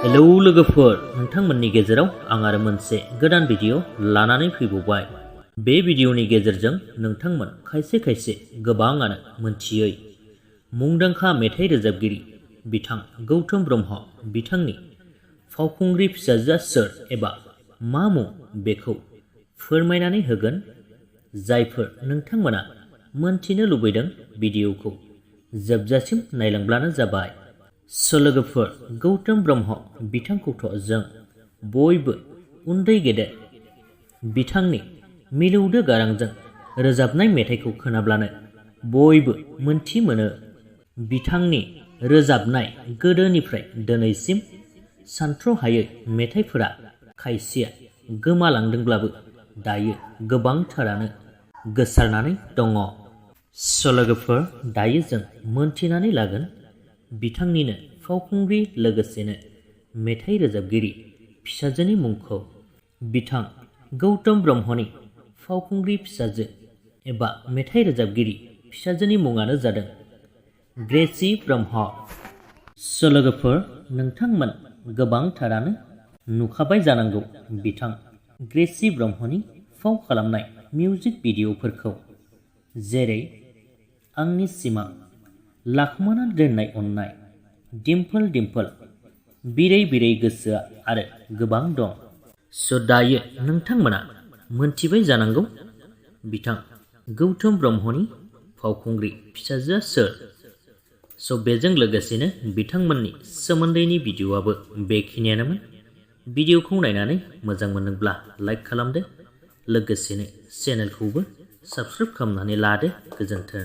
Hello लोगोफोर, नोंथांमोननि गेजेराव आं आरो मोनसे गोदान भिडिअ लानानै फैबावबाय। बे भिडिअनि गेजेरजों नोंथांमोन खायसे गोबाङानो मोनथियै मुंदांखा मेथाइ रोजाबगिरि बिथां गौतम ब्रह्म बिथांनि फावखुंग्रि फिसाजोआ सोर एबा मा मुं बेखौ फोरमायनानै होगोन। जायफोर नोंथांमोना मोनथिनो लुबैदों भिडिअखौ जोबजासिम नायलांब्लानो जाबाय। लोगोफोर, गौतम ब्रह्म बिथांखौथ' जों बयबो उन्दै गेदेर बिथांनि मिलौदो गारांजों रोजाबनाय मेथाइखौ खोनाब्लानो बयबो मोनथि मोनो। बिथांनि रोजाबनाय गोदोनिफ्राय दिनैसिम सानथ्र'हायै मेथाइफोरा खायसेया गोमालांदोंब्लाबो दायो गोबांथारानो गोसारनानै दङ। लोगोफोर, दायो जों मोनथिनानै लागोन बिथांनिनो फावखुंग्रि लोगोसेनो मेथाइ रोजाबगिरि फिसाजोनि मुंखौ। बिथां गौतम ब्रह्मनि फावखुंग्रि फिसाजो एबा मेथाइ रोजाबगिरि फिसाजोनि मुङानो जादों ग्रेसि ब्रह्म। लोगोफोर, नोंथांमोन गोबांथारानो नुखाबाय जानांगौ बिथां ग्रेसि ब्रह्मनि फाव खालामनाय मिउजिक भिडिअफोरखौ, जेरै आंनि सिमां, लाखुमाना दोननाय अननाय, डिम्पोल डिम्पोल, बिरै बिरै गोसोआ आरो गोबां दं। दायो नोंथांमोना मोनथिबाय जानांगौ बिथां गौतम ब्रह्मनि फावखुंग्रि फिसाजोआ सोर। बेजों लोगोसेनो बिथांमोननि सोमोन्दैनि भिडिअआबो बेखिनियानोमोन। भिडिअखौ नायनानै मोजां मोनोब्ला लाइक खालामदो, लोगोसेनो चेनेलखौबो साबस्क्राइब खालामनानै लादो। गोजोन्थों।